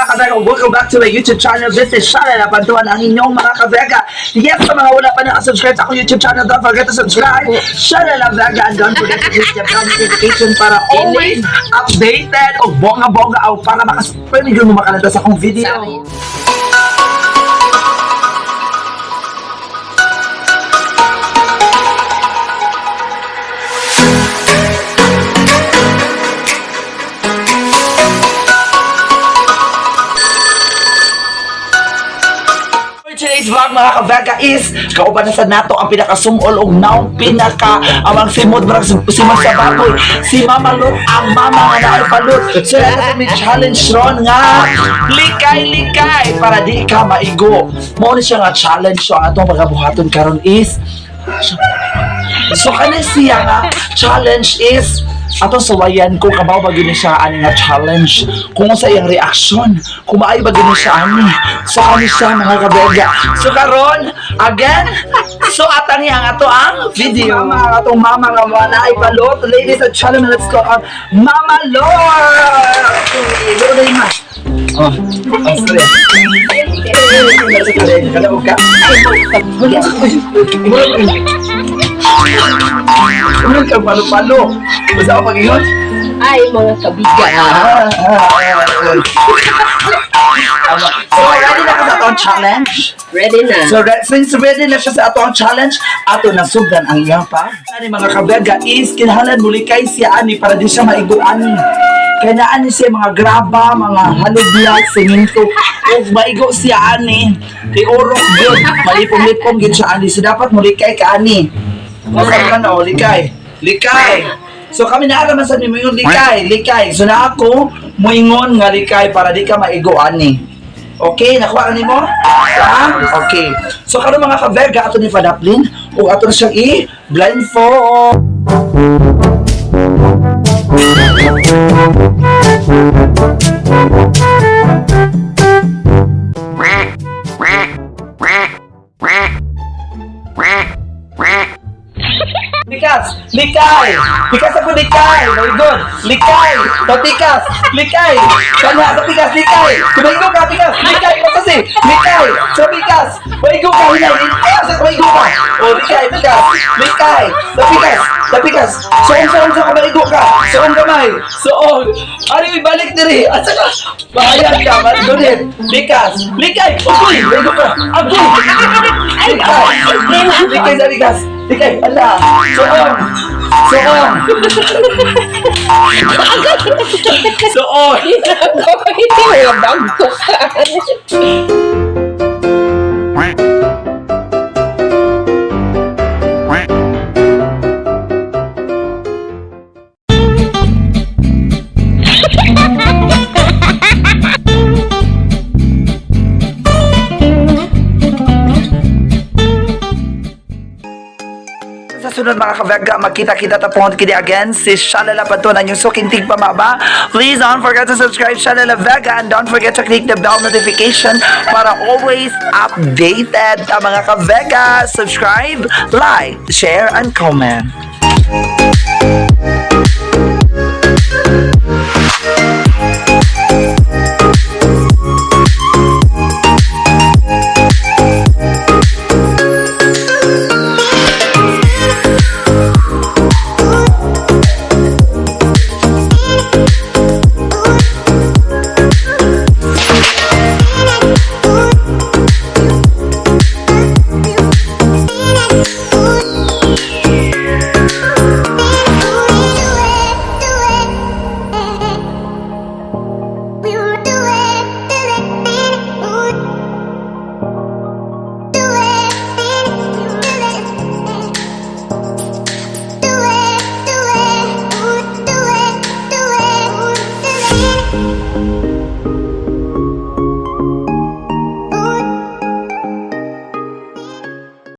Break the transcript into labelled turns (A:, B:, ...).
A: Kabega? Welcome back to my YouTube channel. This is Shalala Pantuan, ang inyong mga kabega. Yes, sa mga wala pa nakasubscribe sa akong YouTube channel, don't forget to subscribe. Shalala Vega, and don't forget to click the bell notification para always updated o bongga-bongga o para pwede mo makalanta sa akong video.
B: Sorry.
A: For today's vlog, mga kabega, is kauban na sa nato ang pinakasumol og naong pinaka amang simod marag simod sa baboy, si Mama Lut, ang mama nga naay palut. So na may challenge ron nga likay likay para di ka maigo. Mao ni siya nga challenge. So ang atong mga buhaton karon is, so kani siya nga challenge is atong suwayan kung kabaw ba gyud ni siya ani nga challenge, kung sa iyang reaksyon, kung maayo ba gyud ni siya ani. So kani siya, mga kabega. So karon again, so atang ang ato ang video, mama, ang atong mama nga mga naay palot. Ladies and gentlemen, let's go on Mama Lord. Okay, ma. Oh, oh, sorry. Kalaog ka. Ano ka palo-palo? Basta ako pag-ingon?
B: Ay, mga kabiga.
A: Ah, ah, ah. Tama. So, ready na ka sa atong challenge?
B: Ready na.
A: So, since ready na siya sa atong challenge, ato na sugdan ang iyang pa. Ani, mga kabega, is kinahanglan muli kay siya ani para di siya maigo ani. Kaya naan ni siya mga graba, mga hollow block, semento. Ug maigo siya ani. Kay orok gyud, malipong-lipong gyud siya ani. So dapat mulikay ka ani. Okay ka na, o, likay. Likay. So kami naaraman sa nimo yung likay, likay. So na ako muingon nga likay para di ka maigo ani. Okay, nakuha ka nimo? Ha? Okay. So karon, mga ka-Vega, ato ni Fadaplin ug ato na siyang i-blindfold. Likas! Likay! Likas ako, likay! Very good! Likay! Patikas! Likay! Kanya sa pikas! Likay! Tumaigo ka, pikas! Likay! Pasasi! Likay! Sa pikas! Maigo ka! Hinay! Ayaw sa maigo ka! O, likay! Pikas! Likay! Sa pikas! Sa pikas! Suong, suong sa kamaigo ka! Suong kamay! Suong! Ano ibalik diri? Asa ka? Bahayan ka! Magulit! Likas! Likay! Agoy! Maigo ka! Agoy! Likay! Likay sa pikas! Likay! Ala! Suong! Suong! Suong!
B: Mga bagto ka.
C: Quack. Quack.
A: Sa sunod, mga kabega, magkita-kita tapon kini again si Shalala Patunan, yung sukintig pamaba. Please don't forget to subscribe Shalala Vega and don't forget to click the bell notification para always updated ang mga kabega. Subscribe, like, share, and comment.